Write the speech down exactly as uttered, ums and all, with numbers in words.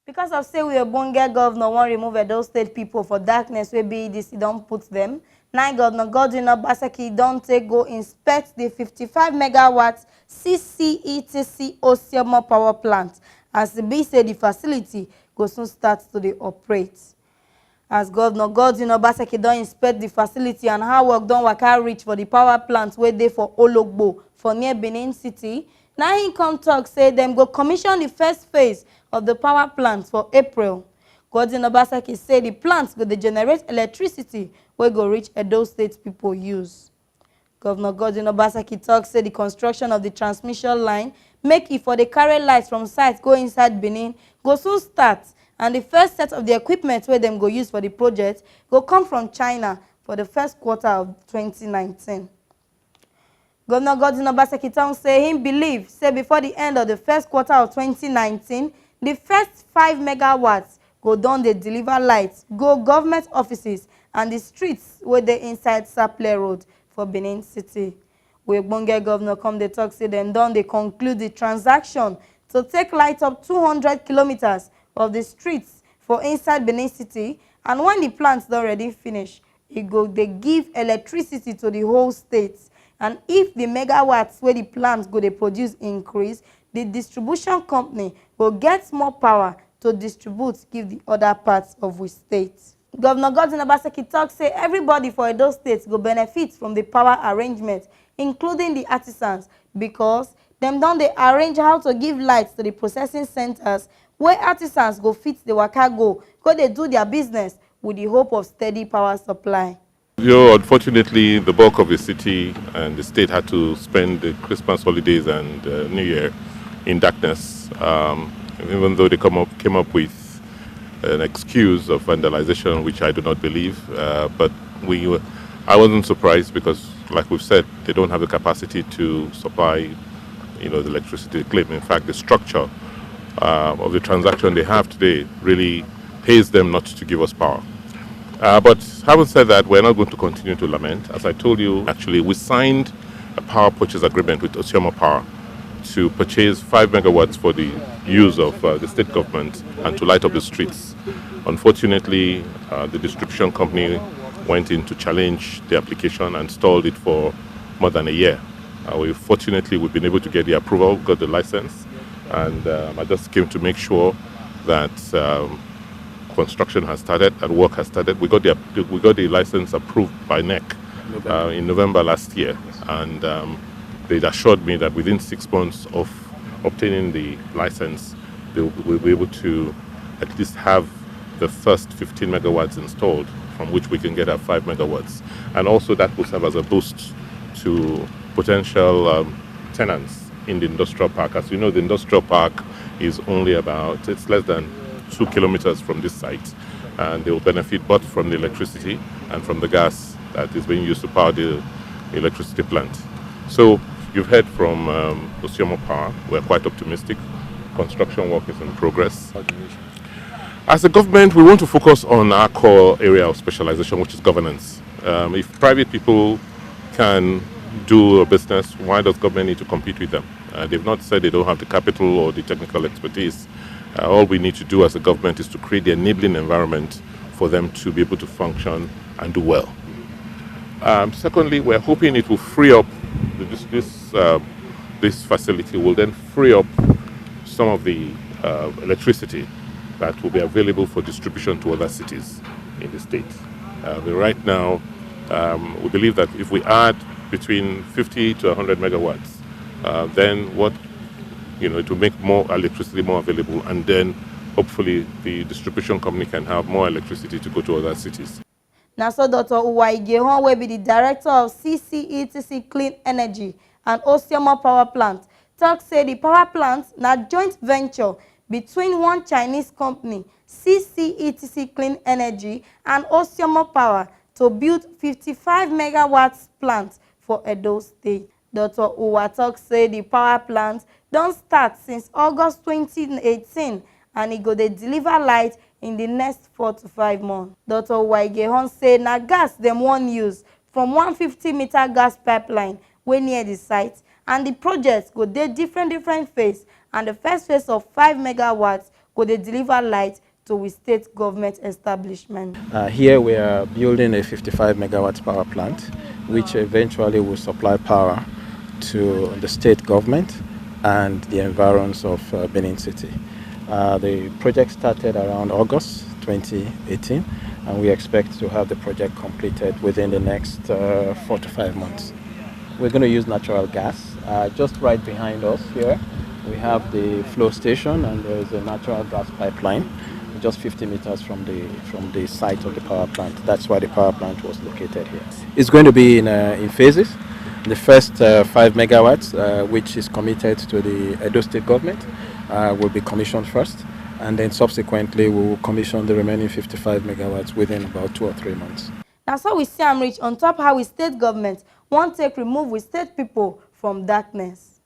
Because of say we ogbonge governor wan remove Edo State people for darkness wey B E D C don put them, na im Governor Godwin Obaseki don take go inspect the fifty-five megawatt C C E T C Ossiomo power plant, as e be say the facility go soon start to dey operate. As Governor Godwin Obaseki don inspect the facility and how work don waka reach for the power plant wey dey for Ologbo for near Benin City, na him come talk say dem go commission the first phase of the power plant for April. Godwin Obaseki say the plant go dey generate electricity wey go reach Edo State people use. Governor Godwin Obaseki talk say the construction of the transmission line make e for dey carry light from site go inside Benin go soon start, and the first set of the equipment wey dem go use for the project go come from China for the first quarter of twenty nineteen. Governor Godwin Obaseki talk say him believe say before the end of the first quarter of twenty nineteen, the first five megawatts go don dey deliver light go government offices and the streets wey dey inside Sapele Road for Benin City. We ogbonge governor come dey talk say dem don dey conclude the transaction to take light up two hundred kilometers of the streets for inside Benin City, and when the plant don ready finish, e go dey give electricity to the whole state. And if the megawatts wey the plant go dey produce increase, the distribution company go get more power to distribute give the other parts of we state. Governor Godwin Obaseki talk say everybody for Edo State go benefit from the power arrangement, including the artisans, because dem don dey arrange how to give light to the processing centers wey artisans go fit dey waka go, go dey do their business with the hope of steady power supply. You know, unfortunately, the bulk of the city and the state had to spend the Christmas holidays and uh, New Year in darkness, um, even though they come up, came up with an excuse of vandalization, which I do not believe. Uh, but we, were- I wasn't surprised because, like we've said, they don't have the capacity to supply, you know, the electricity they claim. In fact, the structure uh, of the transaction they have today really pays them not to give us power. Uh, but having said that, we're not going to continue to lament. As I told you, actually, we signed a power purchase agreement with Ossiomo Power to purchase five megawatts for the use of uh, the state government and to light up the streets. Unfortunately, uh, the distribution company went in to challenge the application and stalled it for more than a year. Uh, we fortunately we've been able to get the approval, got the license, and um, I just came to make sure that um, construction has started and work has started. We got the we got the license approved by NEC uh, in November last year, and um, they assured me that within six months of obtaining the license, they will be able to at least have the first fifteen megawatts installed, from which we can get our five megawatts, and also that will serve as a boost to potential um, tenants in the industrial park. As you know, the industrial park is only about, it's less than two kilometers from this site, and they will benefit both from the electricity and from the gas that is being used to power the electricity plant. So you've heard from um, Ossiomo Power. We're quite optimistic. Construction work is in progress. As a government, we want to focus on our core area of specialization, which is governance. Um, if private people can do a business, why does government need to compete with them? Uh, they've not said they don't have the capital or the technical expertise. Uh, all we need to do as a government is to create the enabling environment for them to be able to function and do well. Um, secondly, we're hoping it will free up this this, uh, this facility will then free up some of the uh, electricity that will be available for distribution to other cities in the state. Uh, but right now, um, we believe that if we add between fifty to one hundred megawatts, uh, then what you know it will make more electricity more available, and then hopefully the distribution company can have more electricity to go to other cities. Na so Doctor Uwa Igehon, wey be the director of C C E T C Clean Energy and Ossiomo Power Plant, talk say the power plant na joint venture between one Chinese company, C C E T C Clean Energy, and Ossiomo Power to build fifty-five megawatts plant for Edo State. Doctor Uwa talk say the power plant don start since August twenty eighteen, and e go dey deliver light in the next four to five months. Doctor Uwa Igehon say na gas dem wan use from one fifty meter gas pipeline wey near the site, and the project go dey different different phase, and the first phase of five megawatts go dey deliver light to we state government establishment. Uh, here we are building a fifty-five megawatt power plant, which eventually will supply power to the state government and the environs of uh, Benin City. Uh, the project started around August twenty eighteen, and we expect to have the project completed within the next uh, four to five months. We're going to use natural gas. Uh, just right behind us here, we have the flow station, and there is a natural gas pipeline just fifty meters from the from the site of the power plant. That's why the power plant was located here. It's going to be in uh, in phases. The first uh, five megawatts, uh, which is committed to the Edo State government, uh, will be commissioned first, and then subsequently we will commission the remaining fifty-five megawatts within about two or three months. Na so we see am reach on top how we state government wan take remove we state people from darkness.